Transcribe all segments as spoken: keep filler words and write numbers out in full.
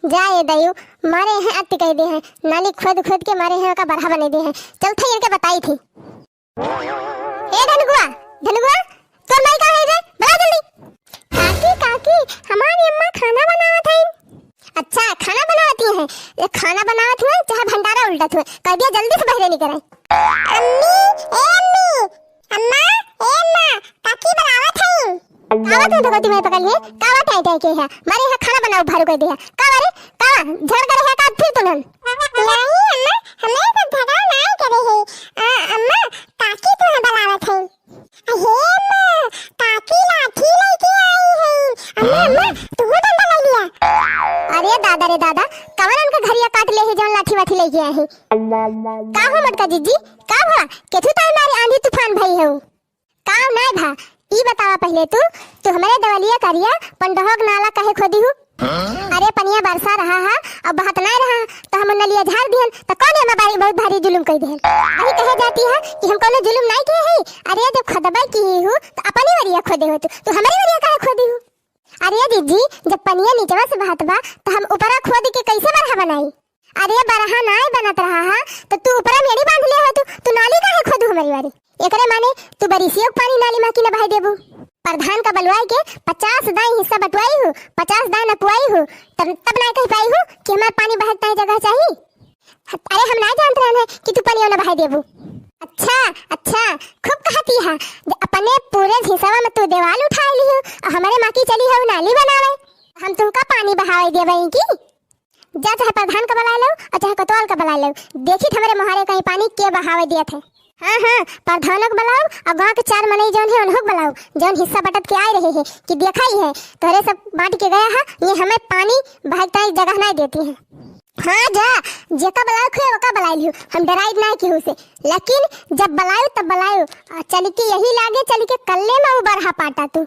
जा ए दइउ, मारे हैं अति कइ देहे, नाली खोद खोद के मारे हैं ओका बरहा बनइ देहे। चलत ही इनके बताइत ही। ए धनुगुआ, धनुगुआ, तोर माई कहाँ है रे? बुला जल्दी। काकी, काकी, हमारी अम्मा खाना बनावत है। अच्छा, खाना बनावत ही हैं। ये खाना बनावत हुए, चाहे भंडारा उलटत हुए, कहि दिया जल्दी से बहरे निकरे। अम्मी, ए अम्मी, अम्मा, ए अम्मा, काकी बुलावत है। का बात है भगवती माई पकड़ लिए? का बात है, है के है? मारे यहाँ खाना बनाउ, भारू कइ देहे। का बारे? का झगड़ा करे है का फिर तुनन? नहीं अम्मा, हमें तो झगड़ा नहीं करे है। आ, अम्मा, काकी तुम्हें बुलावत है। अहे अम्मा, काकी लाठी लइके आई है। अम्मा, अम्मा, तू डंडा लइ लिया। अरे दादा रे दादा, कवन उनका घरिया काट ले है जौन लाठी वाठी लइके आए हैं? का हो मोटका जिज्जी, का भवा? केथू ताई मारे आंधी तूफान भई है? का नाय भा, ई बतावा पहिले तू, तू हमरे देवलिया करिया पंडहोक नाला काहे खोदी हू? अरे पनिया बरसा रहा है, अब बहत नाय रहा, तो हम नलिया झार दिहन, तो कौन एमा बारी बहुत भारी जुलुम कइ दिहन? अभी कहे जाती है कि हम कौनो जुलुम नाय किहे हई। अरे जब खोदबे की ही हू, तो अपने वरिया खोदे हो तू, तू हमरे वरिया काहे खोदी हू? अरे जिज्जी, जब पनिया नीचवा से बहत बा, तो हम ऊपरा खोद के कैसे बरहा बनाई? अरे बरहा नाय बनत रहा है, तो तू ऊपरा मेड़ी बांध ले हो तू, तू नाली काहे खोदू हमरी वारी? एकरे माने तू बरिसियो के पानी नाली मा की न बहाई देबू। प्रधान का बलवाई के पचास दाई हिस्सा बंटवाई हू, पचास दाई नपवाई हू, तब, तब नाय कहि पाई हू कि हमार पानी बहाए ताई जगह चाही। अरे हम नाय जानत रहन है कि तू पनियो न बहाई देबू। अच्छा, अच्छा, खूब कहती है, जे अपने पूरे हिस्सा में तू देवाल उठाए ली हू, और हमरे मा की चली हू नाली बनावे, हम तुमका पानी बहावे देबे की? जा चाहे प्रधान का बुलाए लो और चाहे कोतवाल का बुलाए लो, देखित हमरे मोहारे कहीं पानी के बहावे दियत है। हाँ, हाँ, प्रधानों को बुलाओ और गाँव के चार मनई जौन है उन्हों को बुलाओ, जौन हिस्सा बटत के आए रहे हैं कि देखा ही है, तोहरे सब बांट के गया है, ये हमें पानी बहाए ताई जगह नाय देती है। हाँ जा, जेका बुलाए खुए ओका बुलाए लियो, हम डराइत नाय केहू से, लेकिन जब बुलायो तब बुलायो, आ चल के यही लागे चल के कल्ले में उ बरहा पाटा तू।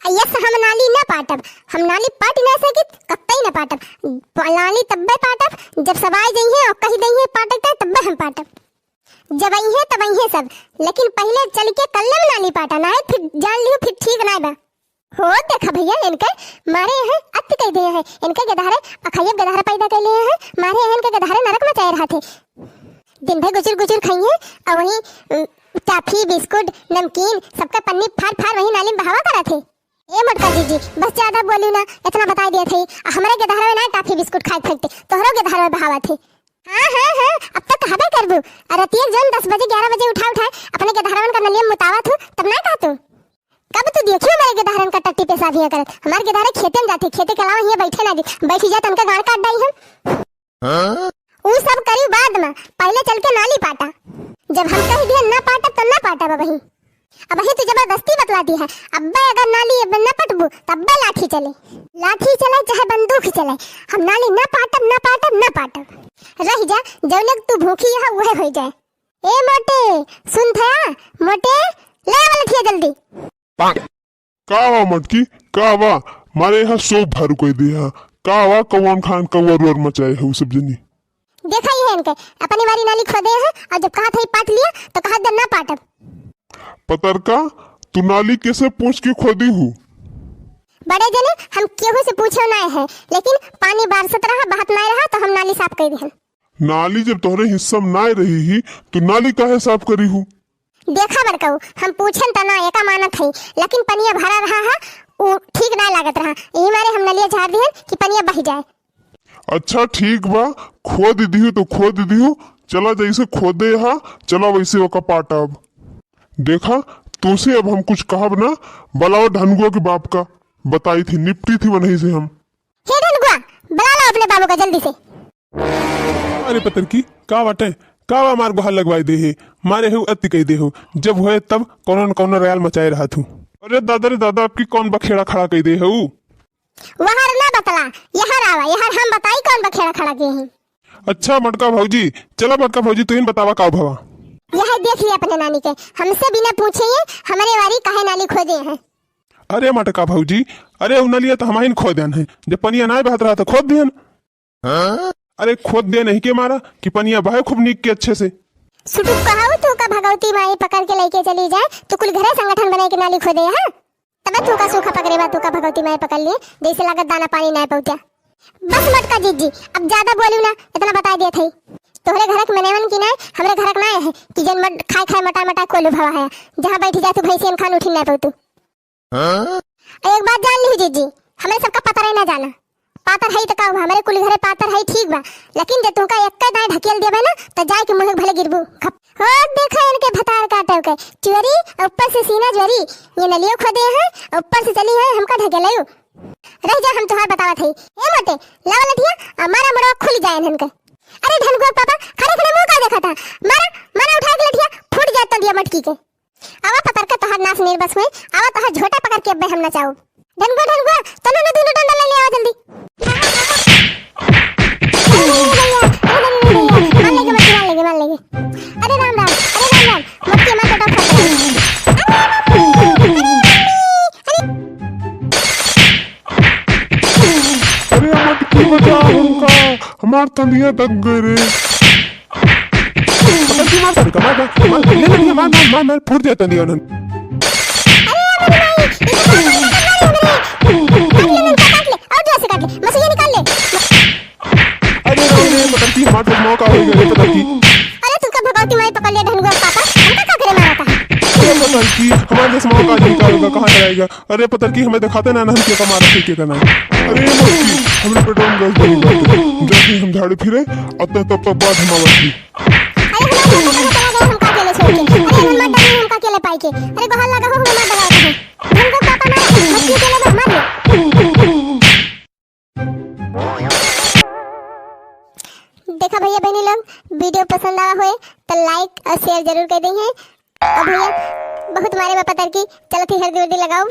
आ यस, हम नाली न पाटब, हम नाली पाट न सकित, कत्तई न पाटब। प-, नाली तब्बे पाटब, जब सब आए जइहें और कहि दइहें पाटक ताई, तब्बे हम पाटब। जब अइहें, तब अइहें सब, लेकिन पहिले चल के कल्ले में नाली पाटा, नाहीं फिर जान लियो, फिर ठीक नाय बा। हो देखा भइया, इनके मारे हैं, अति कइ दिहे हैं, इनके गदहरे, अखइया गदहरे पैदा कइ लिए हैं, मारे हैं इनके गदहरे नरक मचाए रहत है। दिन भर गुचुर गुचुर खइहें, और वहीं, उम, टाफी, बिस्कुट, नमकीन, सबका पन्नी फाड़ फाड़ वहीं नाली में बहावा करत है। ए मोटका जीजी, बस ज्यादा बोलू ना, इतना बताई दिया था, हमरे गदहरवे ना टाफी बिस्कुट खाए फेंकते, तोहरो गदहरवे बहावत है। हाँ, हाँ, हाँ, अब तो कहबे करबू। अरे रतिया जौन दस बजे, ग्यारह बजे उठा उठाए अपने गदहरवन का नलिया में मुतावत हूँ, तब ना कहतू। कब तू देखियो हमरे गदहरन का टट्टी पेशाब हियाँ करत, हमार गदहरे खेते में जाते, खेते के अलावा हियाँ बैठे ना दी, बैठी जाए तो उनका गाड़ काट डाई हम। हाँ? ऊ सब करी बाद में, पहिले चल के नाली पाटा। जब हम कह दिए ना पाटब, तो ना पाटब अबही। अबही तू जबरदस्ती बतलाती है, अब्बे अगर नाली अब न पटबू, तब्बे लाठी चले। लाठी चले चाहे बंदूक चले, हम नाली ना पाटब, ना पाटब, ना पाटब। रह जा, जौने तू भूखी है, उहे होइ जाए। ए मोटे, सुन थया, मोटे, ले आवा लठिया जल्दी। का वा मटकी, का वा? मारे यहाँ सोप भारू कइ दिहा। का वा, कौन खान कौआ रुअर मचाए है उ सब जनी? देखा ही है इनके, अपने बारी नाली खोदे हैं और जब कहा था पाट लिया तो कहा दे ना पाटब। पतरका, तू नाली कैसे पूछ के खोदी हूँ? बड़े जने, हम केहू से पूछे ना है, लेकिन पानी बरसत रहा, बहत ना रहा तो हम नाली साफ कर दिहन। नाली जब तोहरे हिस्सा में ना रही ही, तू नाली काहे साफ करी हूँ? देखा बड़कऊ, हम पूछन त ना एका मानत हई, लेकिन पनिया भरा रहा है, उ ठीक ना लागत रहा, यही मारे हम नलिया झार दिहन कि पनिया बह जाए। अच्छा ठीक बा, खोद दिहू तो खोद दिहू, चला जैसे खोदे हा, चला वैसे ओका पाटब। देखा, तोसे अब हम कुछ कहब ना, बुलाओ ढनगुआ के बाप का, बताई थी, निपटी थी वनही से हम। हे ढनगुआ, बुला लो अपने बाबू का जल्दी से। अरे पतरकी, का बाटे? का बा मार गुहार लगवाई दे हे? मारे हु अति कई दे हो। जब होए तब कौनो न कौनो रयाल मचाए रहत हूँ। अरे दादा रे दादा, आपकी कौन बखेड़ा खड़ा कई दे हो? वहर ना बतला, यहर आवा, यहर हम बताई कौन बखेड़ा खड़ा किए हैं। अच्छा मटका भौजी, चला मटका भौजी, तुहिन बतावा का भवा। यह देख लिया अपने नानी के, हमसे बिना पूछे ये हमरे वारी काहे नाली खोदे हैं। अरे मटका भौजी, अरे उ नलिया तो हमहिन खोदेन है, जब पनिया नाय बहत रहा तो खोद दिहन। हाँ? अरे खोद दे नहीं के मारा कि पनिया बहे खूब नीक के अच्छे से। सुटुक कहाऊ तू का भगवती माई पकड़ के लेके चली जाए, तू कुल घरे संगठन बनाए के नाली खोदे, हाँ? तबे तू का सूखा पकड़े बा, तू का भगवती माई पकड़ लिए, जैसे लागत दाना पानी नाय पहुँचा। बस मोटका जीजी, अब ज्यादा बोलू ना, इतना बताइ देत हई। तोहरे घरक मनइवन की नाहीं, हमरे घरक नाहीं है कि जउन मट-, खाइ खाइ मोटाइ मोटाइ कोल्हू भवा है, जहाँ बइठी जातू भैंसियन खान उठी नाहीं पउतू। हाँ? एक बात जान लिहू जीजी, हमरे सबका पतरइ ना जाना। पातर हई त का हुआ, हमरे कुल घरे पातर हई ठीक बा, लेकिन जे तुमका एक्के दाईं ढकेल देबे ना, त जाइके मुँहे भले गिरबू। खप। हो देखा इनके भतार काटव के, चोरी, अउर ऊपर से सीना जोरी, ये नलियो खोदे हैं, अउर ऊपर से चली है हमका ढकेलयू। रह जा, हम तोहार बतावत हई। ए मोटे, लावा लठिया, आ मारा मुड़वा खुल जाए इनके। अरे धनगुआ पापा, खड़े खड़े मुँह का देखा था? मारा, मारा उठाइके लठिया, फूट जाए तंदिया मटकी के। आवा पतरका तोहार नास निर्बस हुए, आवा तोहार झोटा पकड़के अब्बे हम नचाउब। धनगुआ, धनगुआ, तनो न दुनो डंडा लइ ले आवा जल्दी। अरे भइया, अरे भइया, अरे भइया, मार लेगे मटकी, मार लेगे, मार लेगे। अरे राम राम, अरे राम राम, मटकी मार के डॉक्टर। अरे मम्मी, अरे मम्मी, अरे। अरे मटकी बचा हमका, हमार तंदिया दब गए रे। पकड़ के मार सारे का, मार, मार, मार, ले, ले, ले, मार, मार, मार, मार, फूट जाए तंदिया उन्हन। अरे, अरे, अरे, अरे, अरे, काट ले, काट ले, और जोर से काट ले, मसुइया निकाल ले। अरे, अरे, अरे, पकड़ के मार, तो मौका हो गया, पकड़ के। अरे, तुमका भगवती माई पकड़ ले, धनुआ पापा, हमका का करे मारा था? अरे, पकड़ के, हमारे जैसे मौका निकालेगा, कहाँ जाएगा? अरे पतरकी, हमें देखाते ना, ना हम के का मारा थे, के का ना। अरे मटकी, हमरे पेटवा में गैस बनी बाटे। जब भी हम झाड़ू फिरे, अब तक, तब तक बाद हम आवत ही। अरे हमारे पेटवा में चला गया, हमका अकेले छोड़ के। अरे हमारे माता ने हमका अकेले पाई के। अरे गोहार लगा हो, हमारे माता लगा हो। हमको पापा मारा, मटकी अकेले में हमारे। देखा भइया बहिनी लोग, video पसंद आवा होए तो like और share जरूर कर दइहे। और भइया बहुत मारे बा पतरकी, चलत ही हरदी उर्दी लगाओ।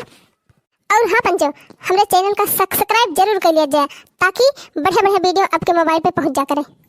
और हाँ पंचो, हमरे channel का subscribe जरूर कर लिया जाए, ताकि बढ़िया बढ़िया video आपके mobile पे पहुँच जा करे।